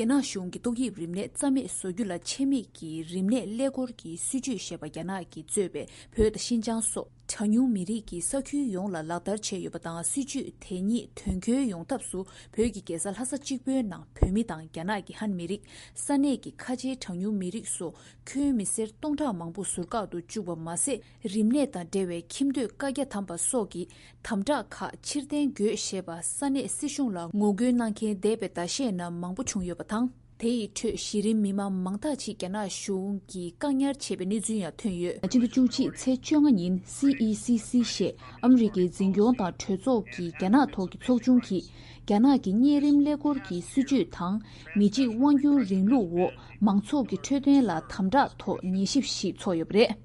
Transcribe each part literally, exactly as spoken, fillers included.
རྒྱ་ནག་གཞུང་གིས་ཏོག་དབྱིབས་རིམས་ནད་རྩ་མེད་བཟོ་རྒྱུ་ལ་ཆད་མེད་ཀྱི་རིམས་ནད་ཀླད་ཀོར་གྱི་སྲིད་ཇུས་ཞེས་པ་རྒྱ་ནག་གིས་གཙོས་པའི་བོད་དང་ཤིན་ཅང་སོགས་གྲངས་ཉུང་མི་རིགས་ཀྱི་ས་ཁུལ་ཡོངས་ལ་ལག་བསྟར་བྱས་ཡོད་པ་དང་། སྲིད་ཇུས་དེ་ཉིད་དོན་འཁྱོལ་ཡོང་ཐབས་སུ་བོད་ཀྱི་རྒྱལ་ས་ལྷ་ས་གཅིག་པུའི་ནང་བོད་མི་དང་རྒྱ་ནག་གི་ཧན་མི་རིགས། ས་གནས་ཀྱི་ཁ་ཆེའི་གྲངས་ཉུང་མི་རིགས་སོགས་ཁྱོན་མི་སེར་སྟོང་ཕྲག་མང་པོ་ཟུར་བཀག་ཏུ་བཅུག་པ་མ་ཟད། རིམས་ནད་དང་འབྲེལ་བའི་ཁྱིམ་སྡོད་བཀའ་རྒྱ་བསྡམས་པ་སོགས་ཀྱི་དམ་དྲག་ཁག་ཕྱིར་འཐེན་དགོས་ཞེས་པ་ས་གནས་སྲིད་གཞུང་ལ་ངོ་རྒོལ་གནང་མཁན་འདས་པའི་ཟླ་ཤས་ནང་མང་པོ་བྱུང་ཡོད་པ་དང་། དེ་ཡི་ཁྲོད་གཞི་རིམ་མི་མང་མང་དག་ཅིག་རྒྱ་ནག་གཞུང་གིས་བཀག་ཉར་བྱས་པའི་གནས་ཚུལ་ཡང་ཐོན་ཡོད། སྤྱི་ཟླ་བཅུ་གཅིག་ཚེས་བཅོ་ལྔ་ཉིན་སི་ཨི་སི་སི་ཞེས་ཨ་མི་རི་ཀའི་འཛིན་སྐྱོང་དང་གྲོས་ཚོགས་ཀྱི་རྒྱ་ནག་ཐོག་གི་ཚོགས་ཆུང་གིས། རྒྱ་ནག་གི་གཉན་རིམས་ཀླད་ཀོར་གྱི་སྲིད་ཇུས་དང་། མི་གཅིག་དབང་སྒྱུར་རིང་ལུགས་འོག་མང་ཚོགས་ཀྱི་འཕྲོད་བསྟེན་ལ་དམ་དྲག་ཐོག་ཉན་ཞིབ་ཞིག་ཚོགས་ཡོད་པ་རེད།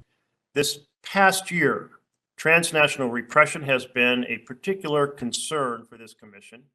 This past year, transnational repression has been a particular concern for this commission,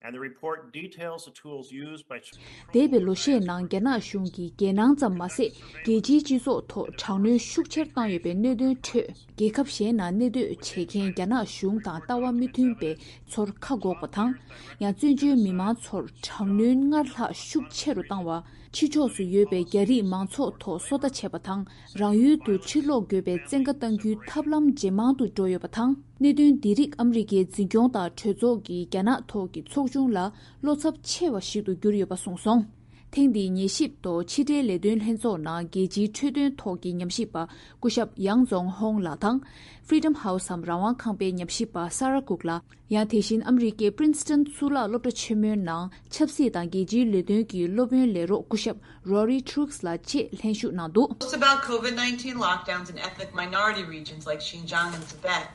and the report details the tools used by འདས་པའི་ལོ་ཤས་ནང་རྒྱ་ནག་གཞུང་གིས་རྒྱལ་ནང་ཙམ་མ་ཟད། རྒྱལ་སྤྱིའི་སྤྱི་ཚོགས་ཐོག་དྲག་གནོན་ཤུགས་ཆེར་བཏང་ཡོད་པའི་གནད་དོན་ཁྲོད། རྒྱལ་ཁབ་གཞན་ནང་གནས་སྡོད་བྱེད་མཁན་རྒྱ་ནག་གཞུང་དང་ལྟ་བ་མི་མཐུན་པའི་ཚོར་ཁ་འགོག་པ་དང་། ཡང་བཙན་བྱོལ་མི་མང་ཚོར་དྲག་གནོན་སྔར་ལྷག་ཤུགས་ཆེ་རུ་བཏང་བ། ཕྱི་ཕྱོགས་སུ་ཡོད་པའི་རྒྱ་རིགས་མང་ཚོགས་ཐོག་སོ་ལྟ་བྱས་པ་དང་། རང་ཡུལ་དུ་ཕྱིར་ལོག་དགོས་པའི་བཙན་བཀའ་གཏང་རྒྱུའི་ཐབས་ལམ་ཇེ་མང་དུ་འགྲོ་ཡོད་པ་དང་། གནད་དོན་འདི་རིགས་ཨ་མི་རི་ཀའི་འཛིན་སྐྱོང་དང་གྲོས་ཚོགས་ཀྱི་རྒྱ་ནག་ཐོག་གི་ཚོགས་ཆུང་ལ་བློ་འཚབ་ཆེ་བ་ཞིག་ཏུ་གྱུར་ཡོད་པ་གསུངས་སོང་། ཐེངས་འདིའི་ཉན་ཞིབ་ཐོག་ཕྱི་འབྲེལ་ལས་དོན་ལྷན་ཚོགས་ནང་རྒྱལ་སྤྱིའི་འཕྲོད་བསྟེན་ཐོག་གི་ཉམས་ཞིབ་པ་སྐུ་ཞབས་ཡང་ཙོང་ཧོང་ལགས་དང་། Freedom House འམ་རང་དབང་ཁང་པའི་ཉམས་ཞིབ་པ་ས་ར་ཀུག་ལགས། ཡང་དེ་བཞིན་ཨ་མི་རི་ཀའི་Princeton གཙུག་ལག་སློབ་གྲྭ་ཆེན་མོའི་ནང་ཆབ་སྲིད་དང་རྒྱལ་སྤྱིའི་ལས་དོན་གྱི་སློབ་དཔོན་ལས་རོགས་སྐུ་ཞབས་Rory Truex ལགས་བཅས་ལྷན་ཞུགས་གནང་འདུག Posts about COVID nineteen lockdowns in ethnic minority regions like Xinjiang and Tibet,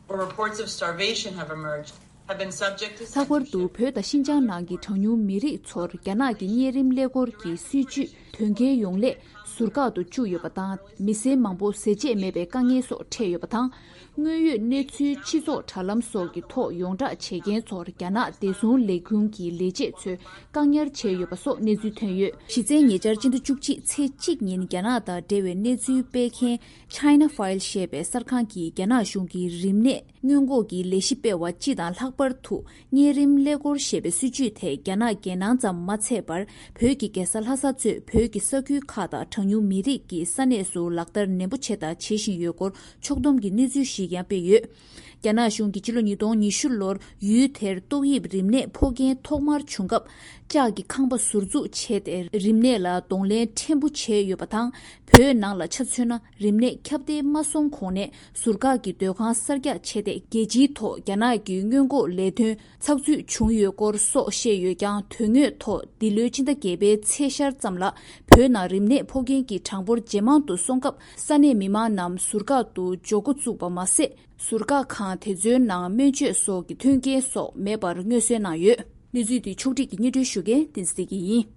where reports of starvation have emerged, have been subject to ལྷག་པར་དུ་censorship. བོད་དང་ཤིན་ཅང་ནང་གི་གྲངས་ཉུང་མི་རིགས་ཚོར་རྒྱ་ནག་གི་གཉན་རིམས་ཀླད་ཀོར་གྱི་སྲིད་ཇུས་དོན་འཁྱོལ་ཡོང་སླད་ཟུར་བཀག་ཏུ་བཅུག་ཡོད་པ་དང་། མི་སེར་མང་པོ་ཟས་བཅད་མེད་པའི་དཀའ་ངལ་སོགས་འཕྲད་ཡོད་པ་དང་། དངོས་ཡོད་གནས་ཚུལ་སྤྱི་ཚོགས་དྲ་ལམ་སོགས་ཀྱི་ཐོག་ཡོངས་བསྒྲགས་བྱེད་མཁན་ཚོར་རྒྱ་ནག་བདེ་སྲུང་ལས་ཁུངས་ཀྱི་ལས་བྱེད་ཚོས་བཀག་ཉར་བྱས་ཡོད་པ་སོགས་གནས་ཚུལ་ཐོན་ཡོད། གཞི་རྩའི་ཉེ་ཆར་སྤྱི་ཟླ་བཅུ་གཅིག་ཚེས་གཅིག་ཉིན་རྒྱ་ནག་དང་འབྲེལ་བའི་གནས་ཚུལ་སྤེལ་མཁན་China File ཞེས་པའི་གསར་ཁང་གིས་རྒྱ་ནག་གཞུང་གིས་རིམས་ནད་སྔོན་འགོག་གི་ལས་གཞི་སྤེལ་བ་སྤྱི་དང་ལྷག་པར་དུ་གཉན་རིམས་ཀླད་ཀོར་ཞེས་པའི་སྲིད་ཇུས་དེ་རྒྱ་ནག་རྒྱལ་ནང་ཙམ་མ་ཚད་པར། བོད་ཀྱི་རྒྱལ་ས་ལྷ་ས་གཙོས་བོད་ཀྱི་ས་ཁུལ་ཁག་དང་གྲངས་ཉུང་མི་རིགས་ཀྱི་ས་གནས་སུ་ལག་བསྟར་ནན་པོ་བྱས་དང་བྱེད་བཞིན་ཡོད་སྐོར་ཕྱོགས་བསྡོམས་ཀྱི་གནས་ཚུལ་ཞིག་ཀྱང་སྤེལ་ཡོད། རྒྱ་ནག་གཞུང་གིས་ཕྱི་ལོ་ཉིས་སྟོང་ཉི་ཤུ་ལོར་ཡུལ་དེར་ཏོག་དབྱིབས་རིམས་ནད་ཕོག་མཁན་ཐོག་མར་བྱུང་སྐབས། ལྕགས་ཀྱི་ཁང་པ་ཟུར་འཛུགས་བྱས་ཏེ། རིམས་ནད་ལ་གདོང་ལེན་ཕྲན་བུ་བྱས་ཡོད་པ་དང་། བོད་ནང་ལ་ཆ་མཚོན་ན། རིམས་ནད་ཁྱབ་གདལ་མ་སོང་གོང་ནས་ཟུར་བཀག་གི་སྡོད་ཁང་གསར་རྒྱག་བྱས་ཏེ། རྒྱལ་སྤྱིའི་ཐོག་རྒྱ་ནག་གི་སྔོན་འགོག་ལས་དོན་ཚགས་ཚུད་བྱུང་ཡོད་སྐོར་སོགས་བཤད་ཡོད་ཀྱང་། དོན་དངོས་ཐོག་འདི་ལོའི་ཕྱི་ཟླ་བརྒྱད་པའི་ཚེས་ཤར་ཙམ་ལ། བོད་ནང་རིམས་ནད་ཕོག་མཁན་གྱི་གྲངས་འབོར་ཇེ་མང་དུ་སོང་སྐབས། ས་གནས་མི་མང་རྣམས་ཟུར་བཀག་ཏུ་འཇོག་འགོ་བཙུགས་པ་མ་ཟད། ཟུར་བཀག་ཁང་དེ་ཚོའི་ནང་སྨན་བཅོས་སོགས་ཀྱི་མཐུན་རྐྱེན་སོགས་མེད་པར་མངོན་གསལ་གནང་ཡོད། གནས་ཚུལ་འདི་ཕྱོགས་སྒྲིག་གིས་སྙན་སྒྲོན་ཞུ་མཁན་བསྟན་འཛིན་བདེ་སྐྱིད་ཡིན།